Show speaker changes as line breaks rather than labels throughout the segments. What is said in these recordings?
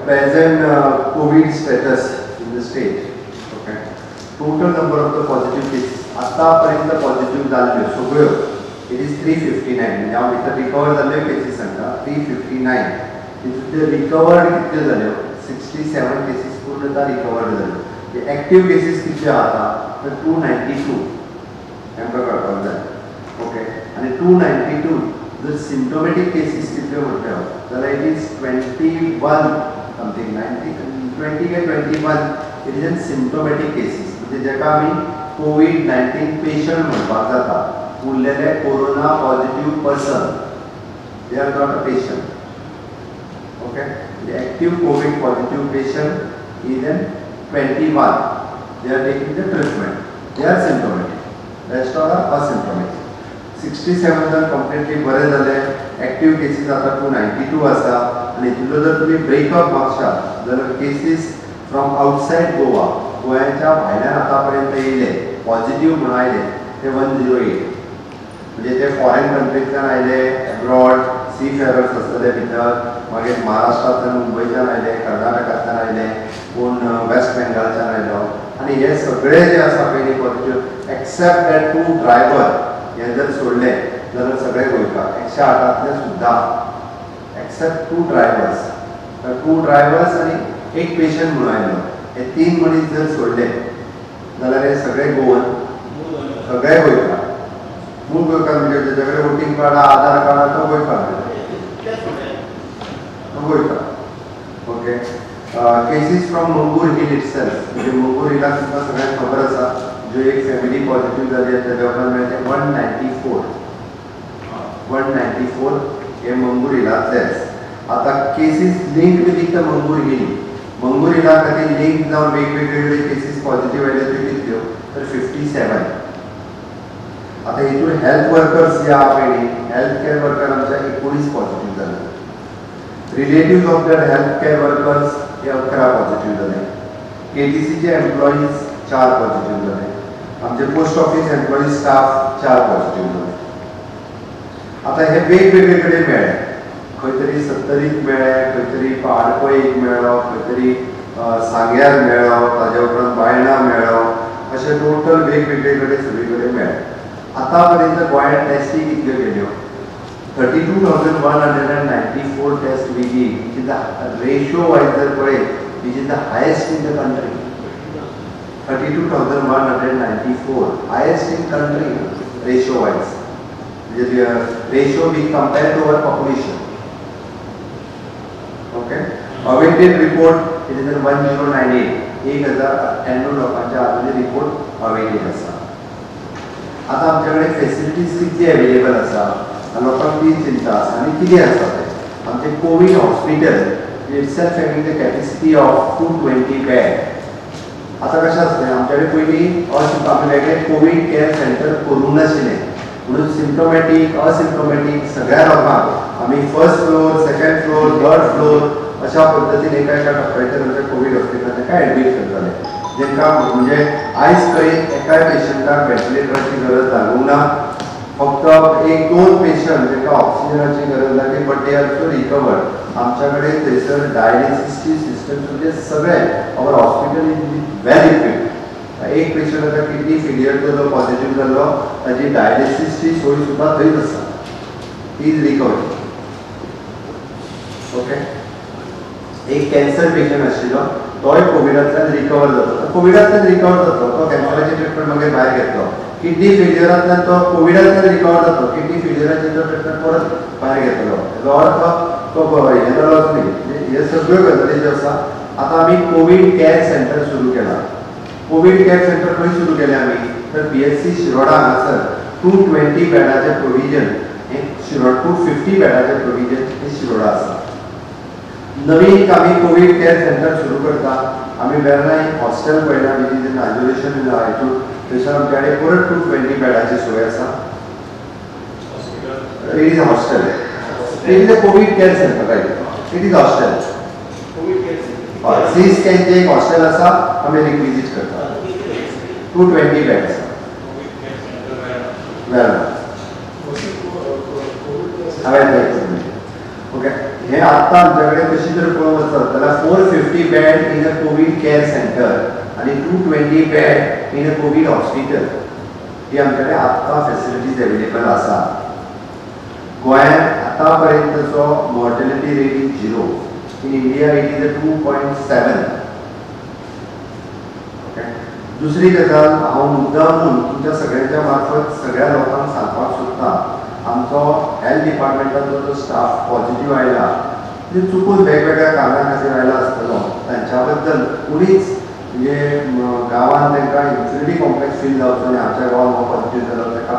Present Covid status in the state. Okay, total number of the positive cases, आतापर्यंत positive जाल्ल्यो सगळ्यो, it is 359. म्हणजे हांव भितर रिकवर जाल्ल्यो केसीस सांगता, 359. तितूंतल्यो रिकवर्ड कितल्यो जाल्यो? 67 केसीस पूर्णता रिकवर्ड जाल्यो. एक्टीव केसीस कितल्यो आहा तर 292. आमकां कळपाक जाय. ओके, आनी 292 जर सिम्टोमॅटीक केसीस कितल्यो म्हटल्यो जाल्यार it is 21 something, 90, 20 काय 21. It is an symptomatic cases, म्हणजे जाका आमी कोवीड 19 पेशंट म्हणपाक जाता. उरलेले corona positive person, they are not a patient. Okay, the active COVID positive patient is an 21. They are taking the treatment, they are symptomatic, rest all are asymptomatic. 67 जण completely बरे जाले. Active cases आतां 292 आसा. आनी हितूंतलो जर तुमी breakup मागशात जाल्यार cases from outside Goa, गोंयाच्या भायल्यान आतां पर्यंत येयले, पॉझिटीव म्हणून आयले ते 108. म्हणजे ते फॉरेन कंट्रींतल्यान आयले, एब्रॉड सी फेरर्स आसतले भितर, मागीर महाराष्ट्रांतल्यान, मुंबयच्यान आयले, कर्नाटकांतल्यान आयले, कोण वेस्ट बेंगालच्यान आयलो. आनी हे सगळे जे आसा पळय न्ही positive, except that two driver, हे जर सोडले जाल्यार सगळे गोंयकार. 108तांतले सुद्दां एक्सेप्ट टू ड्रायव्हर्स, तर टू ड्रायव्हर्स आनी एक पेशंट म्हणून आयलो, हे तीन मनीस जर सोडले जाल्यार हे सगळे गोवन, सगळे गोंयकार. मूळ गोंयकार म्हणजे तेच्या कडेन वोटींग कार्ड, आधार कार्ड आहा, तो गोंयकार, तो गोंयकार. Okay, cases from Mangor Hill itself, म्हणजे मंगूर हिलाक तुमकां सगळ्यांक खबर आसा, ज्यो एक फॅमिली पॉझिटीव जाली, तेच्या उपरांत मेळ्ळे ते 194, 194 हे मंगूर हिलांतलेच. आतां cases linked with the Mangor Hill, Mangor हिला खातीर लिंक जावन वेगवेगळे केसीस पॉझिटीव आयले त्यो कितल्यो तर 57. आतां हितून हेल्थ वर्कर्स जे आहा पळय न्ही, हेल्थ केअर वर्कर आमच्या 19 पॉझिटीव जाले. Relatives of that health care workers हे 11 पॉझिटीव जाले. केटीसीचे एम्प्लॉईज चार पॉझिटीव जाले. आमचे पोस्ट ऑफिस एम्प्लॉईज स्टाफ चार पॉझिटीव जाले. आतां हे वेगवेगळे कडेन मेळ्ळे. खंय तरी सत्तरीत मेळ्ळे, खंय तरी आडपय एक मेळ्ळो, खंय तरी सांग्यार मेळ्ळो, ताज्या उपरांत बायणा मेळ्ळो, अशे टोटल वेगवेगळे कडेन सगळे कडेन मेळ्ळे. आतां पर्यंत गोंयांत टेस्टी कितल्यो केल्यो? 32,194 test we did, which is the ratio wise जर पळयत, which is the highest in the country. 32,194, highest in country ratio wise. म्हणजे ratio we compare to our population. Okay, awaited report, it is 1098. 1098 लोकांचे अजूनय report awaited आसा. आतां आमच्या कडेन facilities कितली अवेलेबल आसा, लोकांक ती चिंता आसा. आनी कितें आसा तें, आमचें Covid hospital itself having the capacity of 220 bed. आतां कशें आसलें, आमच्या कडेन पयलीं अशें आमी वेगळें कोवीड केअर सेंटर करूंक नाशिल्लें, म्हणून सिम्टोमॅटीक, असिम्टोमॅटीक सगळ्या लोकांक आमी first floor, second floor, third floor अशा पद्दतीन एका एका टप्प्याचेर आमच्या कोवीड हॉस्पिटलांत तांकां एडमीट करताले. जेंकां म्हणजे आयज पर्यंत एकाय पेशंटाक व्हेंटिलेटराची गरज लागूंक ना. फक्त एक दोन पेशंट जेका ऑक्सिजनाची गरज लागली, but they also recovered. आमच्या कडेन थंयसर डायलिसीसची सिस्टम, म्हणजे सगळे our hospital is well equipped. एक पेशंट आतां किडनी फेलियर जो पॉझिटिव्ह जाल्लो, ताजी डायलिसीसची सोय सुद्दां थंयच आसा. Is recovery. Okay, एक कॅन्सर पेशंट आशिल्लो, तोय कोविडांतल्यान रिकवर जाता. कोविडांतल्यान रिकवर जातो तो, कॅन्सराची ट्रिटमेंट मागीर भायर घेतलो. किडनी फेलियरांतल्यान तो कोविडांतल्यान रिकवर जातो, किडनी फेलियराची तो ट्रिटमेंट परत भायर घेतलो. हेजो अर्थ तो हें जालोच न्ही. म्हणजे हे सगळ्यो गजाली ज्यो आसा, आतां आमी कोवीड केअर सेंटर सुरू केला. कोवीड केअर सेंटर खंय सुरू केलें आमी तर पीएचसी शिरोडा हांगासर 220 बेडाचें प्रोविजन हें शिरोड, 250 बेडाचें प्रोविजन हें शिरोडा आसा. नवीन आमी कोवीड केअर सेंटर सुरू करता. आमी वेर्ना एक हॉस्टेल पळयला, which is in isolation हितून. थंयसर आमच्या कडेन परत 220 बेडाची सोय आसा. It is a hostel, it is a Covid care center, right? It is hostel. हय, सी स्कॅनचें एक हॉस्टेल आसा, आमी रिक्विजीट करता. 220 बेड आसा वेर्ना. हांवें. ओके, हे आत्तां आमच्या कडेन कशी जर पळोवंक वचत जाल्यार four 250 bed in a COVID care center आनी 220 bed in a COVID hospital. ही आमचे कडेन आत्तां फेसिलिटीज अवेलेबल आसा. गोंयांत आतां पर्यंतचो mortality rate is 0. In India it is a 2.7. Okay. दुसरी गजाल, हांव मुद्दामून तुमच्या सगळ्यांच्या मार्फत सगळ्या लोकांक सांगपाक सोदता, आमचो हेल्थ डिपार्टमेंटाचो जो स्टाफ पॉझिटिव्ह आयला, म्हणजे चुकून वेगवेगळ्या कारणां खातीर आयला आसतलो, तांच्या बद्दल कोणीच म्हणजे गांवांत तांकां इन्फिरियॉरिटी कॉम्प्लेक्स फील जावचो न्ही. आमच्या गांवांत हो पॉझिटिव्ह जालो. ताका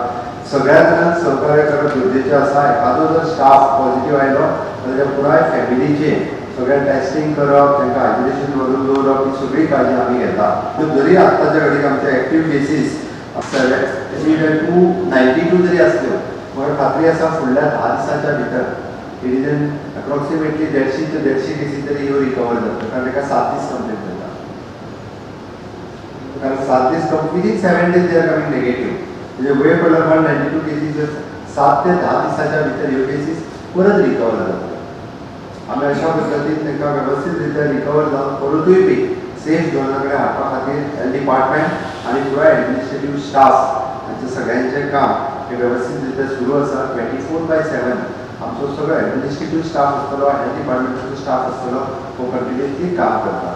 सगळ्या जाणांक सहकार्य करप गरजेचें आसा. एखादो जर स्टाफ पॉझिटिव्ह आयलो जाल्यार पुराय फॅमिलीचें सगळें टेस्टिंग करप, तांकां आयसोलेशन व्हरून दवरप, ही सगळी काळजी आमी घेता. जरी आत्ताच्या घडीक आमचे एक्टीव केसीस 292 जरी आसल्यो, म्हाका खात्री आसा फुडल्या 10 दिसांच्या भितर it is an approximately 150 ते 150 केसी तरी ह्यो रिकवर जातल्यो, कारण ताका 7 दीस कंप्लीट जाता. कारण 7 दीस, within 7 days they are coming negative. म्हणजे वयर पडल्या 192 केसीस 7 ते 10 दिसाच्या भितर ह्यो केसीस परत रिकवर जातल्यो. आमी अशा पद्दतीन तांकां वेवस्थीत रित्या रिकवर जावन परतूय बी सेफ झोना कडेन हाडपा खातीर हेल्थ डिपार्टमेंट आनी पुराय एडमिनिस्ट्रेटीव स्टाफ हांचें सगळ्यांचें काम हें वेवस्थीत रित्या सुरू आसा. 24/7 आमचो सगळो एडमिनिस्ट्रेटीव स्टाफ आसतलो, हेल्थ डिपार्टमेंटाचो स्टाफ आसतलो, हो कंटिन्युअसली काम करता.